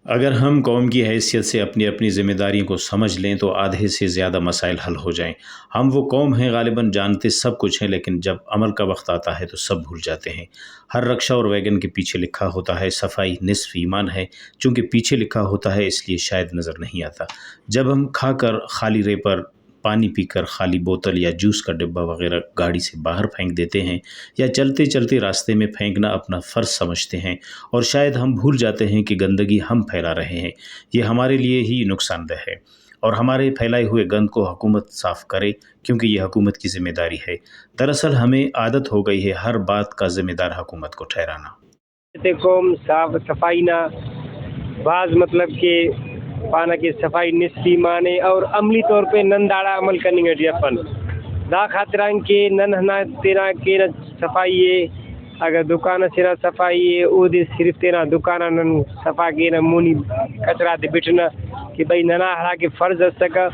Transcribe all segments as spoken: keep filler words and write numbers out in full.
اگر ہم قوم کی حیثیت سے اپنی اپنی ذمہ داریوں کو سمجھ لیں تو آدھے سے زیادہ مسائل حل ہو جائیں۔ ہم وہ قوم ہیں، غالباً جانتے سب کچھ ہیں، لیکن جب عمل کا وقت آتا ہے تو سب بھول جاتے ہیں۔ ہر رکشہ اور ویگن کے پیچھے لکھا ہوتا ہے، "صفائی نصف ایمان ہے۔" چونکہ پیچھے لکھا ہوتا ہے، اس لیے شاید نظر نہیں آتا۔ جب ہم کھا کر خالی ریپر، پانی پی کر خالی بوتل یا جوس کا ڈبہ وغیرہ گاڑی سے باہر پھینک دیتے ہیں یا چلتے چلتے راستے میں پھینکنا اپنا فرض سمجھتے ہیں، اور شاید ہم بھول جاتے ہیں کہ گندگی ہم پھیلا رہے ہیں، یہ ہمارے لیے ہی نقصان دہ ہے، اور ہمارے پھیلائے ہوئے گند کو حکومت صاف کرے، کیونکہ یہ حکومت کی ذمہ داری ہے۔ دراصل ہمیں عادت ہو گئی ہے ہر بات کا ذمہ دار حکومت کو ٹھہرانا۔ تے قوم صاف صفائی نا بھاز مطلب کہ پانہ کہ صفائی نصف ایمان ءِ، اور عملی طور پہ نن داڑا عمل کننگ ٹی افن۔ دا خاطران کہ نن ہنا تینا کینہ صفائی ءِ، اگر دکان اسے نا صفائی ءِ، اودے صرف تینا دکان آ نن صفا کینہ، مونی کچرہ تے بٹنہ کہ بھئی ننا ہراکہ فرض اسکہ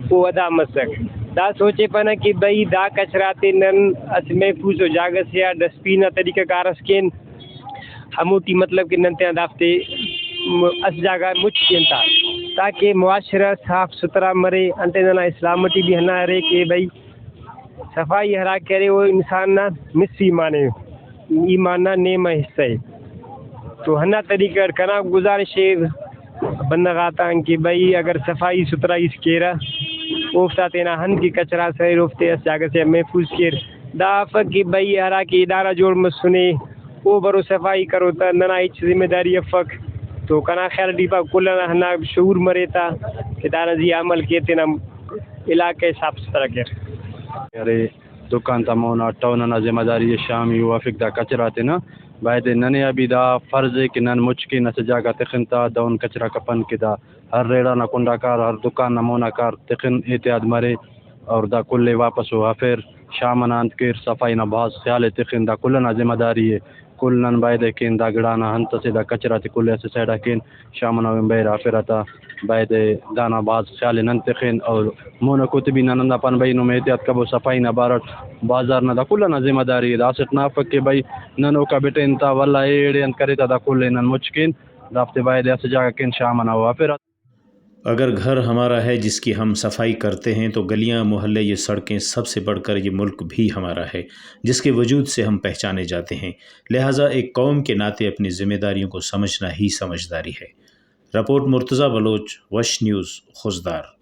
او ادا مسک۔ دا سوچفنہ کہ بھئی دا کچرہ تے نن اسہ محفوظ ءُ جاگہ سے آ ڈسٹ بن نا طریقہ کار اس کین، ہموٹی مطلب کہ نن تینا دافتے م-، اسہ جاگہ مچ کین تا، تاکہ معاشرہ صاف ستھرا مرے۔ انتئے ننا اسلام ٹی بھی ہندا ارے کہ بھئی صفائی ہرا کہ ارے او انسان نا نصف ایمان ءِ، ایمان نا نیمہ حصہ ءِ۔ تو ہندا طریقہ اٹ کنا گزارش ءِ بندغ آتان کہ بھئی اگر صفائی ستھرائی اس کیرہ، اوفتا تینا ہند کہ کچرہ اس اریر اوفتے اسہ جاگہ سے آ محفوظ کیر۔ دا افک کہ بھئی ہرا کہ ادارہ جوڑ مسنے، او برو صفائی کرو تا، ننا ہچ ذمہ داری افک۔ تو کنا خیال ٹی پاوہ کل انا ہندا شعور مرے تا کہ دانا زی آ عمل کے، تینا علاقہ ءِ صاف ستھرا کیر۔ ارے دکان تا مونا ٹون انا ذمہ داری ءِ، شامی او افک دا کچرہ تینا۔ بایدے ننے آ بھی دا فرض ءِ کہ نن مچ کن اسہ جاگہ تخن تا، دہن کچرہ کپن کہ دا ہر ریڑہ نا کنڈا کار، ہر دکان نا مونا کار تخن، احتیاط مرے۔ اور دا کل ءِ واپس او ہفر، شام ئنا انت کیر، صفائی نا بھاز خیال ءِ تخن، دا کل ئنا ذمہ داری ءِ۔ کل نن بایدے کین دا گڑا نا انت اسے، دا کچرہ تے کل ءِ اسہ سائیڈ آ کین، شام ئنا ویم بیر آ ہفرہ تا، بایدے دانا بھاز خیال ءِ نن تخن۔ اور مونکو تے بھی نن ہندا پان بھئی نم احتیاط کبو صفائی نا بارٹ، بازار نا دا کل ئنا ذمہ داری ءِ۔ دا اسٹ نا افک کہ بھئی نن اوکا بٹین تا، ولدا اے ایڑے انت کرے تا، دا کل ءِ نن مچ کین، دافتے بایدے اسہ جاگہ کین، شام ئنا او ہفرہ۔ اگر گھر ہمارا ہے جس کی ہم صفائی کرتے ہیں تو گلیاں، محلے، یہ سڑکیں، سب سے بڑھ کر یہ ملک بھی ہمارا ہے، جس کے وجود سے ہم پہچانے جاتے ہیں۔ لہذا ایک قوم کے ناطے اپنی ذمہ داریوں کو سمجھنا ہی سمجھداری ہے۔ رپورٹ مرتضی بلوچ، وش نیوز، خضدار۔